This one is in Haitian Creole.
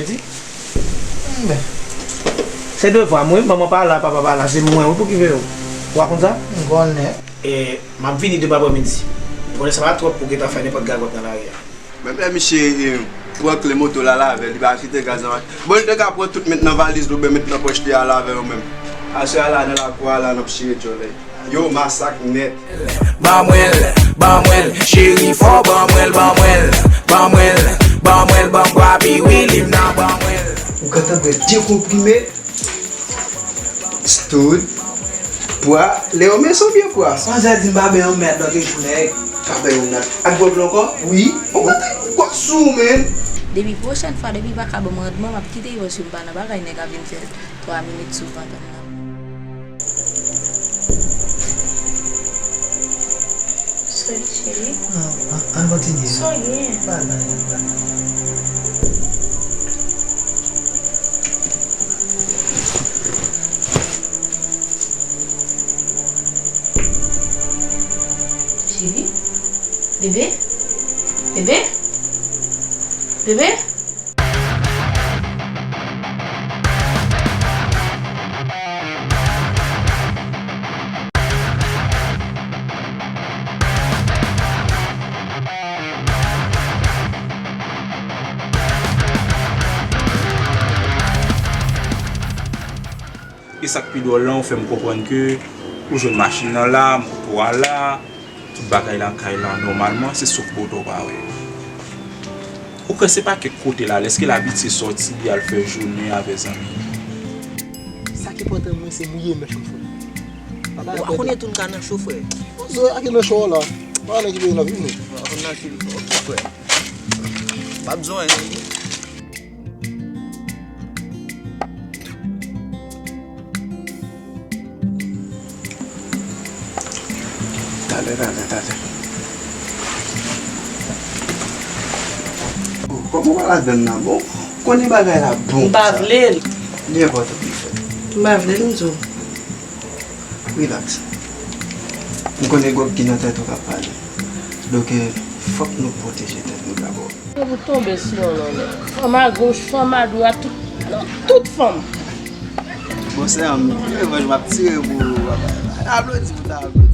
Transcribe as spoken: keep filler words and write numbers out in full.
Di? Men. Se devwa m, wi. Manman pa la, papa pa la. Se mwen, wi, pou ki veye w. Ou pa konn sa? M konnen. E, m ap vini demen aprèmidi. Ou konnen sa pa twòp pou w gentan fè nenpòt gagòt nan lari a. Menm lè misye, e, pran kle moto la, l avè l, li pa kite gaz nan machin. Bon, li te ka pran tout, met nan valiz li oubyen met nan pòch li, al avè yo menm. Aswè a la, nan lakou a la, n ap chire djòlè. Yo, masak nèt. Ban mwen l, ban mwen l, cheri fò, ban mwen l, ban mwen l, ban mwen l, ban mwen l, ban m papi Willy m nan, ban mwen l. Ou gentan bwè dekonprime, stud, pwa, Leo Messi oubyen pwa? Manzè di m pa bè yon mèt lòt jou nèg. Pa bè yon mèt. Ak gwòg la ankò? Wi. Ou gentan gwòg sou ou, men. Depi pwochèn fwa, depi pa ka ban m randman, m ap kite yo paske m pa nan bagay nèg ap vin fè twa minit sou vant m nan. Sòt cheri. An, an, ann kontinye. Sa w gen? Pa nan, pa nan. Cheri? Bebe? Bebe? Bebe? E sa k pi dwòl lan, ou fè m konprann ke ou jwenn machin nan la, moto a la, tout bagay la kay la nòmalman, se sof moto w pa wè. Ou kwè se pa kèk kote l ale, èske l abitye sòti, al fè jounen avè zanmi? Sa k enpòtan mwen, se mouye men chofè. Papa, ou pa konnen tou n ka nan chofè. Zo, ake nan chò la. Pa nan ki peyi n ap viv nou. N ap viv, ok, frè. Pa bezwen. Talè, talè, talè. Oh, kòman w pa ladann nan? Bon, konnen bagay la bon. M pa vle l. Nenpòt ki fèt. M pa vle l, m di w. Relax. M konnen gwòg ki nan tèt ou k ap pale. Donk, eh, fòk nou pwoteje tèt nou dabò. Yo pou tonbe sou yon lòlè. Fanm agoch, fanm adwat, tout, non, tout fanm. Bon, sè an, revanj m ap tire pou ou, papa. Aplodi pou ta aplodi.